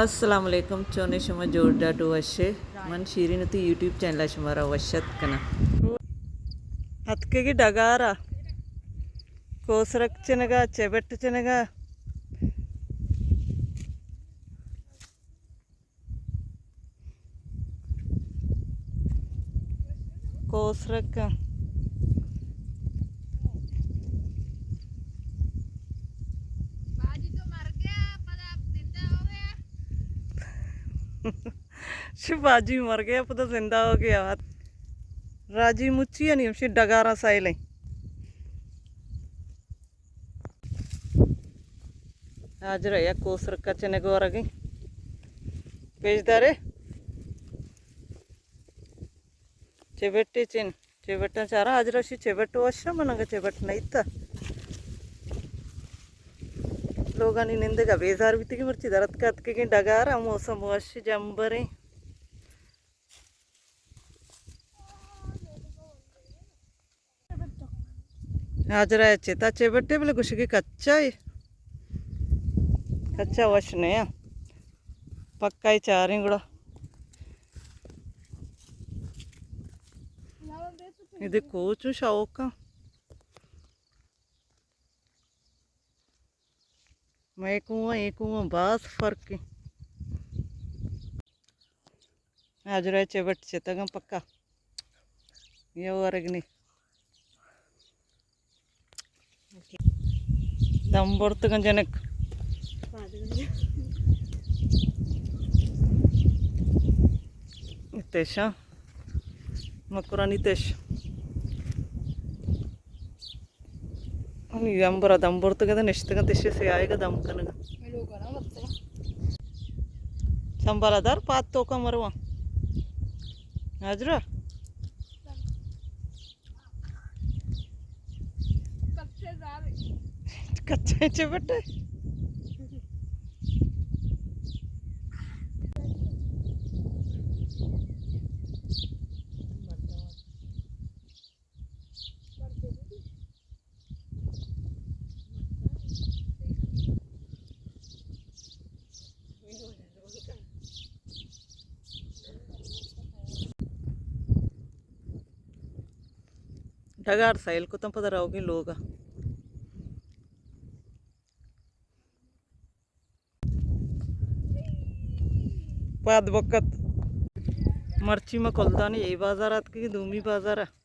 السلام علیکم، چونے شما؟ جوڑ ڈاڈو وشے؟ من شیرین تی یوٹیوب چینل شما را وشت کنا۔ اتکگی ڈگارا، کوسرک چنگا، چبٹ چنگا۔ کوسرک۔ شی باجی مر گیا، پدا زندہ ہو گیا۔ راجی مچی ہے نہیں، ہمشی ڈگارا سائلیں۔ حاجرہ یک کوسرکا چنگا ورگی۔ پیش دارے۔ چبٹے چن۔ چبٹاں چارا حاجرہ شی چبٹ وشا، من انگا چبٹ نیتا۔ لوگانی نندگا بیزار بیتگی، مرچی درت کاتکگیں ڈگارا، موسم وش جمبریں۔ حاجرہ ءَ چتا چبٹے بلے گوشگی کچا اے۔ کچا وش نیا۔ پکا اے چاریں گڑا۔ ادے کوچوں شوقاں۔ مئے کوہاں، اے کوہاں باز فرق ایں۔ حاجرہ ءَ چبٹ چتگاں پکا۔ یہ ورگ نی۔ دم برتگاں جنک۔ تشاں۔ مکرانی تش۔ ہمے دمبر ءَ دم برتگ ات، نشتگ ات، ایشی سیاہگ ءَ دم کنگ ءَ۔ سنبھال ءَ دار، پاد توک ءَ مرواں۔ حاجرہ۔ کچے چبٹے۔ ٹگار سیل کتن پدا روگیں لوگا۔ پاد بکت۔ مرچی ما کلدانی اے بازار آتکگیں، دومی بازار ء۔